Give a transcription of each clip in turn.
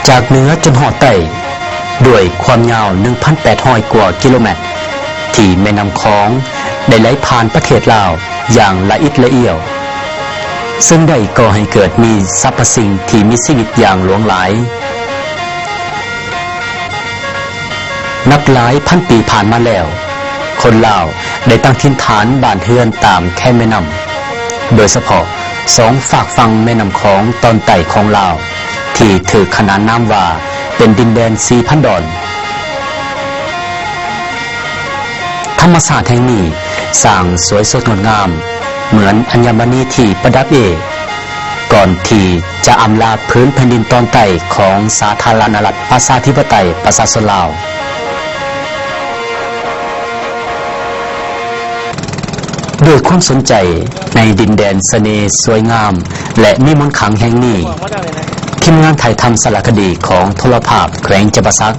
ຈາກເໜືອຈົນຮອດໃຕ້ ດ້ວຍຄວາມຍາວໜຶ່ງພັນແປດຮ້ອຍກວ່າກິໂລແມັດ ທີ່ແມ່ນ້ຳຂອງໄດ້ໄຫຼຜ່ານປະເທດລາວຢ່າງລະອິດລະອຽວ, ເຊິ່ງໄດ້ກໍ່ໃຫ້ເກີດມີສັບພະສິ່ງທີ່ມີຊີວິດຢ່າງຫຼວງຫຼາຍ. ນັບຫຼາຍພັນປີຜ່ານມາແລ້ວ, ຄົນລາວໄດ້ຕັ້ງຖິ່ນຖານບ້ານເຮືອນຕາມແຄມແມ່ນ້ຳ, ໂດຍສະເພາະສອງຟາກຝັ່ງແມ່ນ້ຳຂອງຕອນໃຕ້ຂອງລາວ ທີ່ຖືກຂນານນາມວ່າເປັນດິນແດນສີ່ພັນດອນ. ທຳມະຊາດແຫ່ງນີ້ສ້າງສວຍສົດງົດງາມ ເໝືອນອັນຍະມະນີທີ່ປະດັບເອກ ກ່ອນທີ່ຈະອຳລາພື້ນແຜ່ນດິນຕອນໃຕ້ຂອງສາທາລະນະລັດປະຊາທິປະໄຕປະຊາຊົນລາວ. ດ້ວຍຄວາມສົນໃຈໃນດິນແດນສະເໜ່ສວຍງາມ ແລະ ມີມົນຂລັງແຫ່ງນີ້, ທີມງານຖ່າຍທຳສາລະຄະດີຂອງໂທລະພາບແຂວງຈຳປາສັກ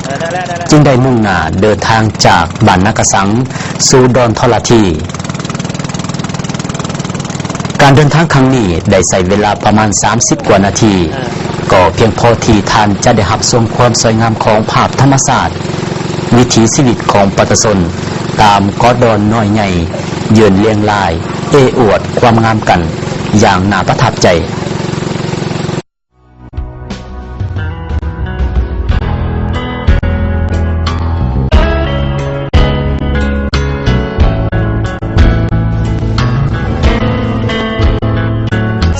ຈຶ່ງໄດ້ມຸ່ງໜ້າເດີນທາງຈາກບ້ານນາກະສັງສູ່ດອນທໍລະທີ. ການເດີນທາງຄັ້ງນີ້ໄດ້ໃຊ້ເວລາປະມານສາມສິບກວ່ານາທີ, ກໍພຽງພໍທີ່ທ່ານຈະໄດ້ຮັບຊົມຄວາມສວຍງາມຂອງພາບທຳມະຊາດ, ວິຖີຊີວິດຂອງປະຊາຊົນຕາມເກາະດອນນ້ອຍໃຫຍ່ ຢືນລຽງລາຍເອ້ອວດຄວາມງາມກັນຢ່າງໜ້າປະທັບໃຈ.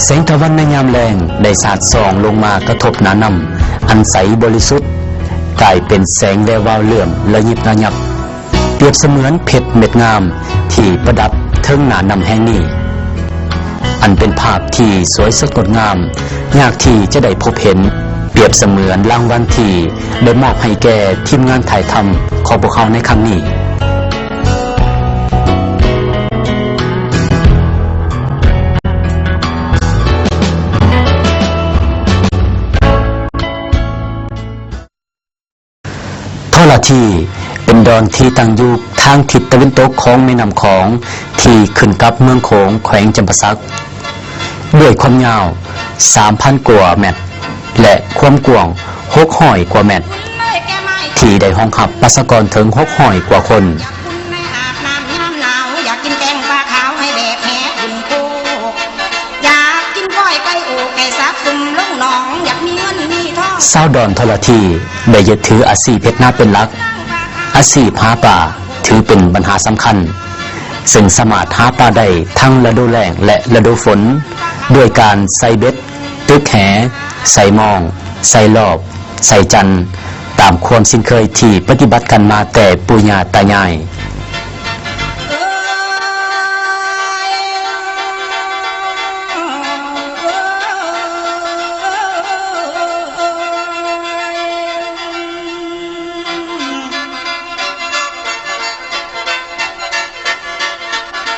ແສງຕາວັນໃນຍາມແລງໄດ້ສາດສ່ອງລົງມາກະທົບໜ້ານ້ຳອັນໃສບໍລິສຸດ, ກາຍເປັນແສງແວວວາວເຫຼື້ອມລະຍິບລະຍັບ. ປຽບສະເໝືອນເພັດເມັດງາມທີ່ປະດັບເທິງໜ້ານ້ຳແຫ່ງນີ້, ອັນເປັນພາບທີ່ສວຍສົດງົດງາມ ຍາກທີ່ຈະໄດ້ພົບເຫັນ, ປຽບສະເໝືອນລາງວັນທີ່ໄດ້ມອບໃຫ້ແກ່ທີມງານຖ່າຍທຳຂອງພວກເຮົາໃນຄັ້ງນີ້. ທໍລະທີ ເປັນດອນທີ່ຕັ້ງຢູ່ທາງທິດຕາເວັນຕົກຂອງແມ່ນ້ຳຂອງ ທີ່ຂຶ້ນກັບເມືອງໂຂງ ແຂວງຈຳປາສັກ, ດ້ວຍຄວາມຍາວສາມພັນກວ່າແມັດ ແລະ ຄວາມກວ້າງຫົກຮ້ອຍກວ່າແມັດ ທີ່ໄດ້ຮອງຮັບປະຊາກອນເຖິງຫົກຮ້ອຍກວ່າຄົນ. ຊາວດອນທໍລະທີໄດ້ຍຶດຖືອາຊີບເຮັດນາເປັນຫຼັກ, ອາຊີບຫາປາຖືເປັນບັນຫາສຳຄັນ, ເຊິ່ງສາມາດຫາປາໄດ້ທັງລະດູແລ້ງ ແລະ ລະດູຝົນ ດ້ວຍການໃສ່ເບັດ, ຕຶກແຫ, ໃສ່ມອງ, ໃສ່ລອບ, ໃສ່ຈັນ ຕາມຄວາມຊິນເຄີຍທີ່ປະຕິບັດກັນມາແຕ່ປູ່ຍ່າຕາຍາຍ.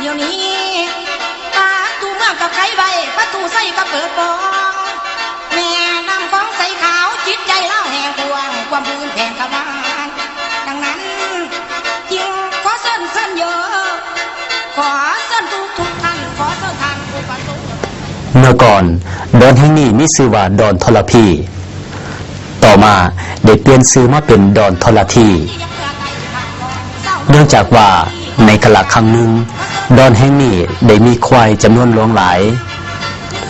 ດຽວນີ້ປະຕູເມືອງກໍໄຂໄວ້, ປະຕູໄຊກໍເປີດປ່ອງ. ແມ່ນ້ຳຂອງໃສຂາວ, ຈິດໃຈລາວແຫ້ງກວ້າງ, ຄວາມພື້ນແຜ່ນຂະຫວານ. ດັ່ງນັ້ນຈຶ່ງຂໍເຊີນ, ເຊີນເຢີ, ຂໍເຊີນທຸກໆທ່ານ, ຂໍເຊີນທ່ານຜູ້ປະສົງ. ເມື່ອກ່ອນ, ດອນແຫ່ງນີ້ມີຊື່ວ່າດອນທໍລະພີ. ຕໍ່ມາໄດ້ປ່ຽນຊື່ມາເປັນດອນທໍລະທີ, ເນື່ອງຈາກວ່າໃນກາລະຄັ້ງໜຶ່ງ, ດອນແຫ່ງນີ້ໄດ້ມີຄວາຍຈຳນວນຫຼວງຫຼາຍ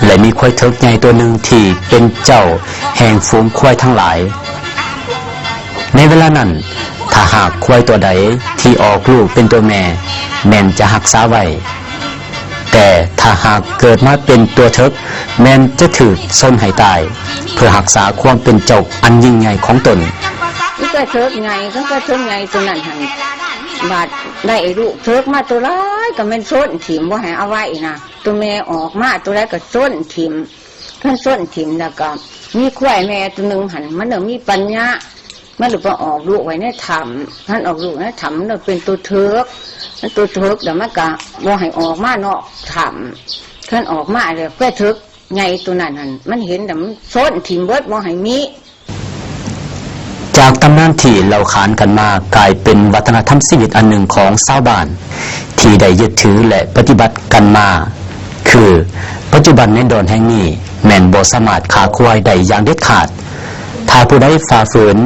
ແລະ ມີຄວາຍເຖິກໃຫຍ່ຕົວໜຶ່ງທີ່ເປັນເຈົ້າແຫ່ງຝູງຄວາຍທັງຫຼາຍ. ໃນເວລານັ້ນ, ຖ້າຫາກຄວາຍຕົວໃດທີ່ອອກລູກເປັນຕົວແມ່, ແມ່ນຈະຮັກສາໄວ້. ແຕ່ຖ້າຫາກເກີດມາເປັນຕົວເຖິກ, ແມ່ນຈະຖືກຊົນໃຫ້ຕາຍ ເພື່ອຮັກສາຄວາມເປັນເຈົ້າອັນຍິ່ງໃຫຍ່ຂອງຕົນ. ມີແຕ່ເຖິກໃຫຍ່, ເຖິກໃຫຍ່ຕົວນັ້ນຫັ້ນ ບາດໄດ້ລູກເຖິກມາຕົວຫຼາຍ ກໍແມ່ນຊົນຖິ້ມ, ບໍ່ໃຫ້ເອົາໄວ້ນະ. ຕົວແມ່ອອກມາຕົວໃດກໍຊົນຖິ້ມ. ຄັນຊົນຖິ້ມແລ້ວກໍມີຄວາຍແມ່ຕົວໜຶ່ງຫັ້ນ, ມັນເລີ່ມມີປັນຍາ. ມັນໄດ້ໄປອອກລູກໄວ້ໃນຖ້ຳ. ຄັນອອກລູກໃນຖ້ຳ ມັນເປັນຕົວເຖິກ, ມັນຕົວເຖິກແລ້ວມັນກະບໍ່ໃຫ້ອອກມານອກຖ້ຳ. ຄັນອອກມາແລ້ວ ແກເຖິກໃຫຍ່ຕົວນັ້ນຫັ້ນ ມັນເຫັນແລ້ວ ມັນຊົນຖິ້ມເບິດ ບໍ່ໃຫ້ມີ. ຈາກຕຳນານທີ່ເລົ່າຂານກັນມາ ກາຍເປັນວັດທະນະທຳຊີວິດອັນໜຶ່ງຂອງຊາວບ້ານ ທີ່ໄດ້ຍຶດຖື ແລະ ປະຕິບັດກັນມາ. ຄື ປັດຈຸບັນໃນດອນແຫ່ງນີ້ ແມ່ນບໍ່ສາມາດຂ້າຄວາຍໄດ້ຢ່າງເດັດຂາດ. ທ ຖ້າຜູ້ໃດຝ່າຝືນ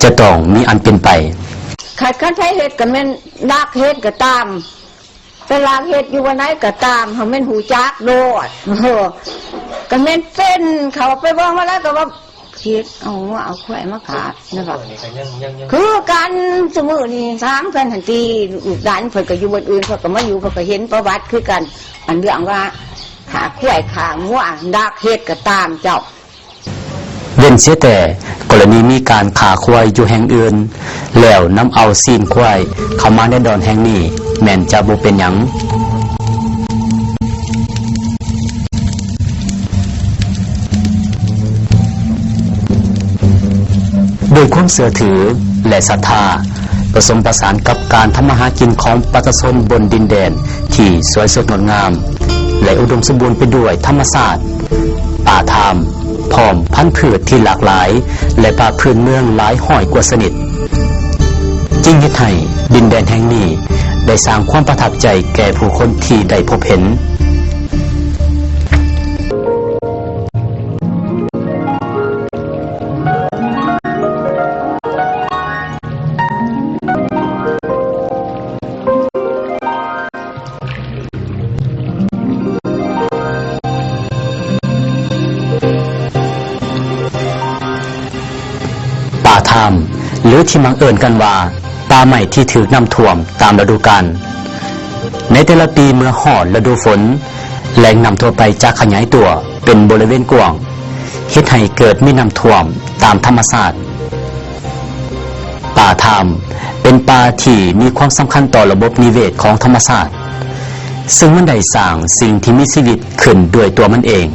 ຈະຕ້ອງມີອັນເປັນໄປ. ຄັນ ຄັນໃຜເຮັດກໍແມ່ນລັກເຮັດກໍຕາມ ໄປລັກເຮັດຢູ່ບ່ອນໃດກໍຕາມ ໃຫ້ແມ່ນຮູ້ຈັກໂລດ. ເອີ ກໍແມ່ນເປັນ ເຂົາໄປເບິ່ງມາແລ້ວກໍວ່າ ຄິດເອົາງົວເອົາຄວາຍມາຂາຍນະວ່າ ຄືກັນ ຊຸມື້ນີ້ຖາມກັນຫັ້ນຕິ ລູກຫຼານເພິ່ນກໍຢູ່ບ່ອນອື່ນ ເພິ່ນກໍມາຢູ່ ເພິ່ນກໍເຫັນປະຫວັດຄືກັນ ອັນເລື່ອງວ່າຂ້າຄວາຍຂ້າງົວ ລັກເຮັດກໍຕາມເຈົ້າ. ເວັ້ນເສຍແຕ່ກໍລະນີມີການຂ້າຄວາຍຢູ່ແຫ່ງອື່ນ ແລ້ວນຳເອົາຊີ້ນຄວາຍເຂົ້າມາໃນດອນແຫ່ງນີ້ ແມ່ນຈະບໍ່ເປັນຫຍັງ. ດ້ວຍຄວາມເຊື່ອຖື ແລະ ສັດທາ ປະສົມປະສານກັບການທຳມາຫາກິນຂອງປະຊາຊົນບົນດິນແດນທີ່ສວຍສົດງົດງາມ ແລະ ອຸດົມສົມບູນໄປດ້ວຍທຳມະຊາດ, ປ່າທາມ ພ້ອມພັນພືດທີ່ຫຼາກຫຼາຍ ແລະ ປ່າພື້ນເມືອງຫຼາຍຮ້ອຍກວ່າຊະນິດ ຈຶ່ງເຮັດໃຫ້ດິນແດນແຫ່ງນີ້ໄດ້ສ້າງຄວາມປະທັບໃຈແກ່ຜູ້ຄົນທີ່ໄດ້ພົບເຫັນ. ປ່າທາມ ຫຼື ທີ່ມັກເອີ້ນກັນວ່າ ປ່າໄມ້ທີ່ຖືກນ້ຳຖ້ວມຕາມລະດູການ. ໃນແຕ່ລະປີເມື່ອຮອດລະດູຝົນ, ແຫຼ່ງນ້ຳທົ່ວໄປຈະຂະຫຍາຍຕົວເປັນບໍລິເວນກວ້າງ, ເຮັດໃຫ້ເກີດມີນ້ຳຖ້ວມຕາມທຳມະຊາດ. ປ່າທາມເປັນປ່າທີ່ມີຄວາມສຳຄັນຕໍ່ລະບົບນິເວດຂອງທຳມະຊາດ, ເຊິ່ງມັນໄດ້ສ້າງສິ່ງທີ່ມີຊີວິດຂຶ້ນດ້ວຍຕົວມັນເອງ.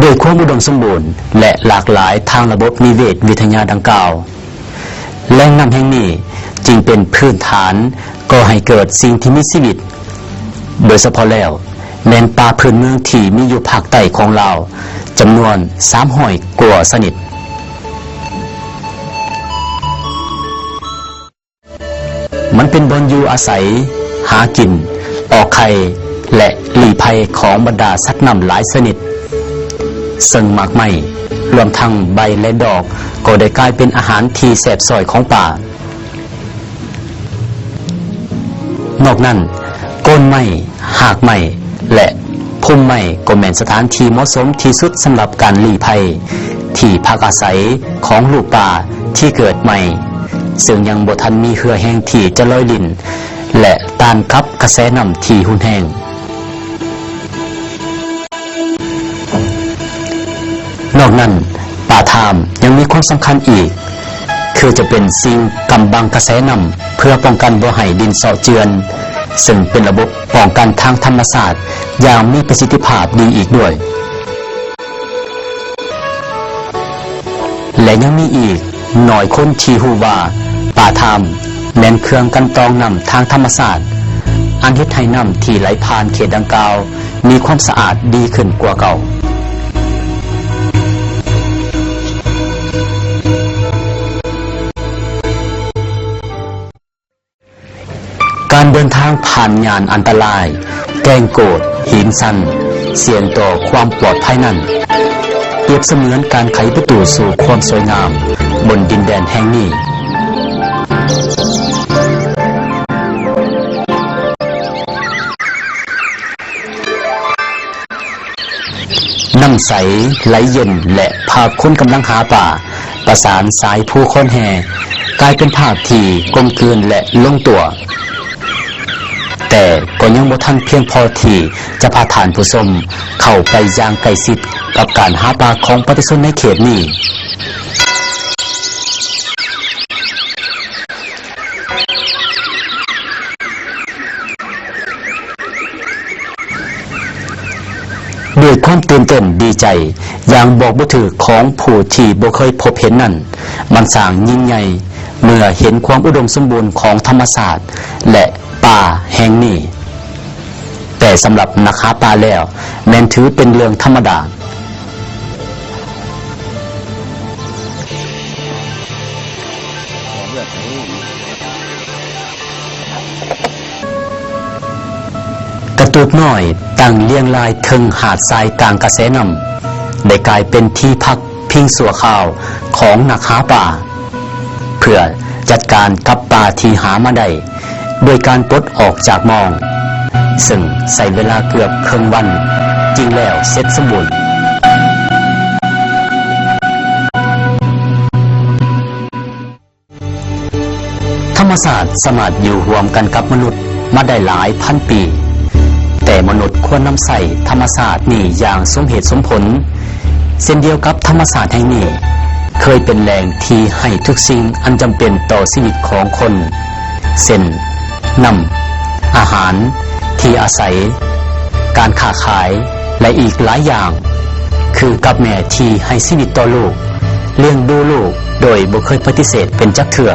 ດ້ວຍຄວາມອຸດົມສົມບູນ ແລະ ຫຼາກຫຼາຍທາງລະບົບນິເວດວິທະຍາດັ່ງກ່າວ, ແຫຼ່ງນ້ຳແຫ່ງນີ້ຈຶ່ງເປັນພື້ນຖານກໍ່ໃຫ້ເກີດສິ່ງທີ່ມີຊີວິດ, ໂດຍສະເພາະແລ້ວແມ່ນປ່າພື້ນເມືອງທີ່ມີຢູ່ພາກໃຕ້ຂອງລາວ ຈຳນວນສາມຮ້ອຍກວ່າຊະນິດ. ມັນເປັນບ່ອນຢູ່ອາໄສ, ຫາກິນ, ອອກໄຂ່ ແລະ ລີ້ໄພຂອງບັນດາສັດນ້ຳຫຼາຍຊະນິດ, ເຊິ່ງໝາກໄມ້ ລວມທັງໃບ ແລະ ດອກ ກໍໄດ້ກາຍເປັນອາຫານທີ່ແຊບຊ້ອຍຂອງປ່າ. ນອກນັ້ນ, ໂກນໄມ້, ຮາກໄມ້ ແລະ ພຸ່ມໄມ້ກໍແມ່ນສະຖານທີ່ເໝາະສົມທີ່ສຸດສຳລັບການລີ້ໄພ ທີ່ພັກອາໄສຂອງລູກປ່າທີ່ເກີດໃໝ່, ເຊິ່ງຍັງບໍ່ທັນມີເຫື່ອແຮງທີ່ຈະລອຍຫຼິ້ນ ແລະ ຕ້ານກັບກະແສນ້ຳທີ່ຮຸນແຮງ. ນອກນັ້ນ, ປ່າທາມຍັງມີຄວາມສຳຄັນອີກ ຄືຈະເປັນສິ່ງກຳບັງກະແສນ້ຳ ເພື່ອປ້ອງກັນບໍ່ໃຫ້ດິນເຊາະເຈື່ອນ, ເຊິ່ງເປັນລະບົບປ້ອງກັນທາງທຳມະຊາດຢ່າງມີປະສິດທິພາບດີອີກດ້ວຍ. ແລະ ຍັງມີອີກໜ້ອຍຄົນທີ່ຮູ້ວ່າ ປ່າທາມແມ່ນເຄື່ອງກັ່ນຕອງນ້ຳທາງທຳມະຊາດ, ອັນເຮັດໃຫ້ນ້ຳທີ່ໄຫຼຜ່ານເຂດດັ່ງກ່າວ ມີຄວາມສະອາດດີຂຶ້ນກວ່າເກົ່າ. ການເດີນທາງຜ່ານຍ່ານອັນຕະລາຍ, ແກ້ງໂກດ, ຫີນຊັນ, ສ່ຽງຕໍ່ຄວາມປອດໄພນັ້ນ, ປຽບສະເໝືອນການໄຂປະຕູສູ່ຄວາມສວຍງາມບົນດິນແດນແຫ່ງນີ້. ນ້ຳໃສໄຫຼເຢັນ ແລະ ພາຄົນກຳລັງຫາປາ ປະສານສາຍພູຄອນແຮ່ ກາຍເປັນພາບທີ່ກົມກືນ ແລະ ລົງຕົວ, ແຕ່ກໍຍັງບໍ່ທັນພຽງພໍທີ່ຈະພາທ່ານຜູ້ຊົມເຂົ້າໄປຢ່າງໃກ້ຊິດກັບການຫາປາຂອງປະຊາຊົນໃນເຂດນີ້. ດ້ວຍຄວາມຕື່ນເຕັ້ນດີໃຈຢ່າງບອກບໍ່ຖືກຂອງຜູ້ທີ່ບໍ່ເຄີຍພົບເຫັນນັ້ນ, ມັນຊ່າງຍິ່ງໃຫຍ່ເມື່ອເຫັນຄວາມອຸດົມສົມບູນຂອງທຳມະຊາດ ແລະ ປ່າແຫ່ງນີ້. ແຕ່ສຳລັບນັກຫາປາແລ້ວ ແມ່ນຖືເປັນເລື່ອງທຳມະດາ. ກະຕູບນ້ອຍຕັ້ງລຽງລາຍເທິງຫາດຊາຍກາງກະແສນ້ຳ ໄດ້ກາຍເປັນທີ່ພັກ ພິງຊົ່ວຄາວຂອງນັກຫາປາ ເພື່ອຈັດການກັບປາທີ່ຫາມາໄດ້ ໂດຍການປົດອອກຈາກມອງ, ເຊິ່ງໃຊ້ເວລາເກືອບເຄິ່ງວັນ ຈຶ່ງແລ້ວເສັດສົມບູນ. ທຳມະຊາດສາມາດຢູ່ຮ່ວມກັນກັບມະນຸດມາໄດ້ຫຼາຍພັນປີ, ແຕ່ມະນຸດຄວນນຳໃຊ້ທຳມະຊາດນີ້ຢ່າງສົມເຫດສົມຜົນ. ເຊັ່ນດຽວກັບທຳມະຊາດແຫ່ງນີ້ ເຄີຍເປັນແຫຼ່ງທີ່ໃຫ້ທຸກສິ່ງອັນຈຳເປັນຕໍ່ຊີວິດຂອງຄົນ ເຊັ່ນ ນ້ຳ, ອາຫານ, ທີ່ອາໄສ, ການຄ້າຂາຍ ແລະ ອີກຫຼາຍຢ່າງ, ຄືກັບແມ່ທີ່ໃຫ້ຊີວິດຕໍ່ລູກ, ລ້ຽງດູລູກໂດຍບໍ່ເຄີຍປະຕິເສດເປັນຈັກເທື່ອ.